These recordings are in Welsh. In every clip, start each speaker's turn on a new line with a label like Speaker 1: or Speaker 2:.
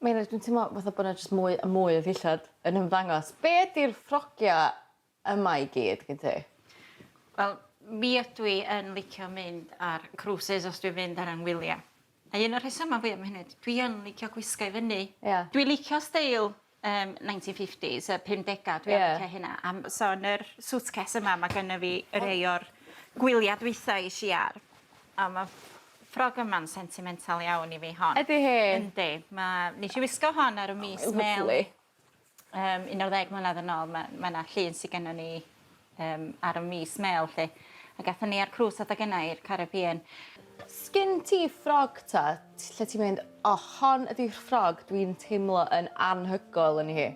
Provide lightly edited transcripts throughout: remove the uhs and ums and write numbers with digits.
Speaker 1: Meinir, dwi'n teimlo fatha bo' 'na jyst mwy a mwy o ddillad yn ymddangos. Be' ydi'r ffrogia yma i gyd gen ti?
Speaker 2: Wel, mi ydw i yn licio mynd ar cruises os dwi'n fynd ar 'yn wylia. A un o'r rhesyma fwya am hynny 'di dwi yn licio gwisgo i fyny.
Speaker 1: Ia.
Speaker 2: Dwi licio steil yym 1950s y pumdega dwi yn licio hynna a m- so yn yr suitcase yma ma' gynno fi rei o'r gwylia dwytha esh i ar a ma' ffrog yma'n sentimental iawn i fi hon.
Speaker 1: Ydi hi?
Speaker 2: Yndi ma' nesh i wisgo hon ar y mis Mel.
Speaker 1: Lyfli.
Speaker 2: Yym 11 mlynedd yn ôl ma' ma' 'na llun sy gennon ni yym ar y mis Mel 'lly. Ag athon ni ar cruise adag yna i'r Caribbean.
Speaker 1: Sgin ti ffrog ta t- lle ti'n mynd o hon ydi'r ffrog dwi'n teimlo yn anhygoel yn hi?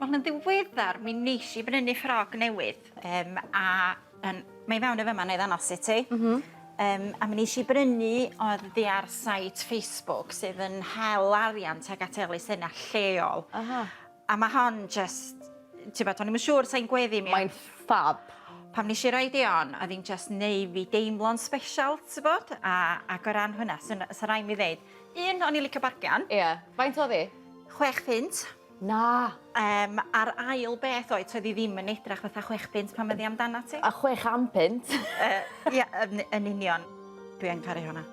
Speaker 2: Wel yn ddiweddar mi nesh i brynu ffrog newydd yym a yn mae fewn y fyma 'nai ddanos i ti.
Speaker 1: M-hm.
Speaker 2: Yym a mi nesh i brynu oddi ar site Facebook sydd yn hel arian tuag at elusenna lleol.
Speaker 1: Aha.
Speaker 2: A ma' hon jyst t'bod o'n i'm yn siŵr sai'n gweddu mi.
Speaker 1: Mae'n ffab.
Speaker 2: Pan nesh i roid 'i on o'dd 'i'n jyst neu' fi deimlo'n sbesial t'bod a ag o ran hwnna swn sa rai' mi ddeud un o'n i licio bargian.
Speaker 1: Ie. Faint o'dd 'i?
Speaker 2: Chwech punt.
Speaker 1: Na!
Speaker 2: Yym a'r ail beth oedd toedd hi ddim yn edrach fatha chwechbunt pan meddi amdanat ti.
Speaker 1: A chwech am punt.
Speaker 2: Yy ia yn yn union. Dwi yn caru honna.